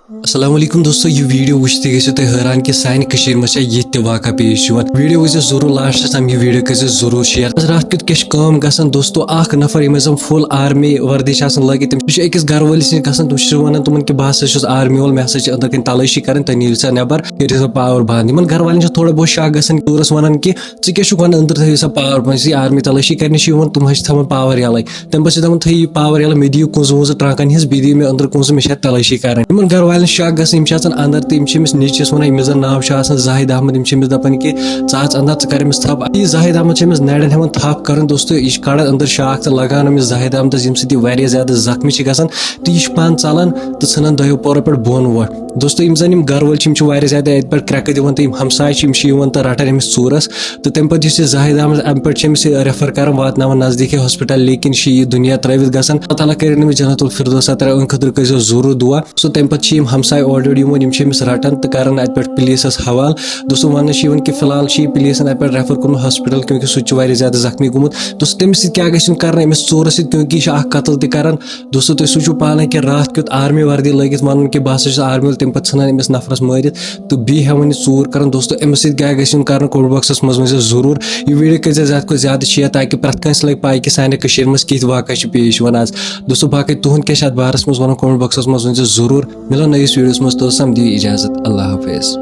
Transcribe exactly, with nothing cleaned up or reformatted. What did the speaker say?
السلام علیکم دوستو، یہِ ویڈیو وٕچھتھٕے گٔژھِو تُہۍ حٲران کہِ سانہِ کٔشیٖرِ منٛز چھا یِتھ تہِ واقعہ پیش یِوان۔ ویڈیو وٕچھزیو ضروٗر لاسٹَس تام، یہِ ویڈیو کٔرزیو ضروٗر شیئر۔ آز راتھ کیُتھ کیٛاہ چھِ کٲم گژھان دوستو، اکھ نفر ییٚمِس زَن فُل آرمی وردی چھِ آسان لٲگِتھ، تٔمِس چھُ أکِس گرٕ وٲلِس نِش گژھان، تٔمِس چھِ وَنان تِمَن کہِ بہٕ ہسا چھُس آرمی وول، مےٚ ہسا چھِ أنٛدرٕ کَنۍ تلٲشی کَرٕنۍ، تُہۍ نیٖرِو سا نٮ۪بر، کٔرِو سا پاور بنٛد۔ یِمَن گرٕ والٮ۪ن چھِ تھوڑا بہت شک گژھان، ژوٗرَس وَنان کہِ ژٕ کیٛاہ چھُکھ وَنان، أنٛدرٕ تھٲیِو سا پاور بنٛد، یُس یہِ آرمی تلٲشی کَرنہِ چھِ یِوان، تِم حظ چھِ تھاوان پاور یَلَے۔ تَمہِ پَتہٕ چھِ دَپان تھٲیِو یہِ پاور یَلہٕ، مےٚ دِیِو کُنٛزٕ وُنٛزٕ ٹرٛانکَن ہِنٛز، بیٚیہِ دِیِو مےٚ أنٛدرٕ کُنٛزٕ، مےٚ چھےٚ تلٲشی کَرٕنۍ۔ یِمَن گَرٕ والٮ۪ن شَک گژھان، یِم چھِ اَژان اَنٛدر تہٕ یِم چھِ أمِس نیٚچوِس وَنان، ییٚمِس زَن ناو چھُ آسان زاہِد احمد، یِم چھِ أمِس دَپان کہِ ژٕ اَژ اَنٛدر، ژٕ کَر أمِس تھَپھ۔ یہِ زاہِد احمد چھِ أمِس نَرٮ۪ن ہٮ۪وان تھَپھ کَرٕنۍ دوستو، یہِ چھِ کَڑان أنٛدٕر شاکھ تہٕ لَگان أمِس زاہِد احمدَس، ییٚمہِ سۭتۍ یہِ واریاہ زیادٕ زخمی چھِ گژھان تہٕ یہِ چھِ پانہٕ ژَلان تہٕ ژھٕنان دۄیو پورو پٮ۪ٹھ بۄن وۄٹھ۔ دوستو، یِم زَن یِم گَرٕ وٲلۍ چھِ، یِم چھِ واریاہ زیادٕ اَتہِ پٮ۪ٹھ کرٛٮ۪کہٕ دِوان تہٕ یِم ہمساے چھِ، یِم چھِ یِوان تہٕ رَٹان أمِس ژوٗرَس۔ تہٕ تَمہِ پَتہٕ یُس یہِ زاہِد احمد، اَمہِ پٮ۪ٹھ چھِ أمِس یہِ ریفر کران، واتناوان نزدیٖکی ہاسپِٹل، لیکِن چھِ یہِ دُنیا ترٲوِتھ گژھان۔ اللہ تعالیٰ کٔرِنۍ أمِس جنت الفردوس عطا، أمۍ خٲطرٕ کٔرۍزیو ضروٗر دُعا۔ سو تَمہِ پَتہٕ چھِ یِم ہمساے اورٕ یورٕ یِوان، یِم چھِ أمِس رَٹان تہٕ کران اَتہِ پٮ۪ٹھ پُلیٖسَس حوالہٕ۔ دوستو، وَننہٕ چھِ یِوان کہِ فی الحال چھِ یہِ پُلیٖسَن اَتہِ پٮ۪ٹھ ریفر کوٚرمُت ہاسپِٹل، کیونکہ سُہ تہِ چھُ واریاہ زیادٕ زخمی گوٚمُت۔ دوستو، تٔمِس سۭتۍ کیٛاہ گژھِ یُن کرنہٕ، أمِس ژوٗرَس سۭتۍ، کیونکہ یہِ چھُ اکھ قتل تہِ کران۔ دوستو، تُہۍ سوٗنٛچِو پانَے کہِ راتھ کیُتھ آرمی وردی لٲگِتھ وَنُن کہِ بہٕ ہسا چھُس آرمی وول، تَمہِ پَتہٕ ژھٕنان أمِس نفرَس مٲرِتھ تہٕ بیٚیہِ ہٮ۪وان یہِ ژوٗر کَرُن۔ دوستو، أمِس سۭتۍ کیٛاہ گژھِ یُن کَرُن، comment boxَس منٛز ؤنۍزیو ضروٗر۔ یہِ ویڈیو کٔرۍزیو زیادٕ کھۄتہٕ زیادٕ share، تاکہِ پرٛٮ۪تھ کٲنٛسہِ لَگہِ پَے کہِ سانہِ کٔشیٖرِ منٛز کِتھۍ واقعہٕ چھِ پیش یِوان آز۔ دوستو، باقٕے تُہُنٛد کیٛاہ چھُ اَتھ بارَس منٛز وَنُن، comment boxَس منٛز ؤنۍزیو ضروٗر۔ مِلو نٔیِس ویڈیوَس منٛز، توٚتام دِیِو اِجازت، اللہ حافظ۔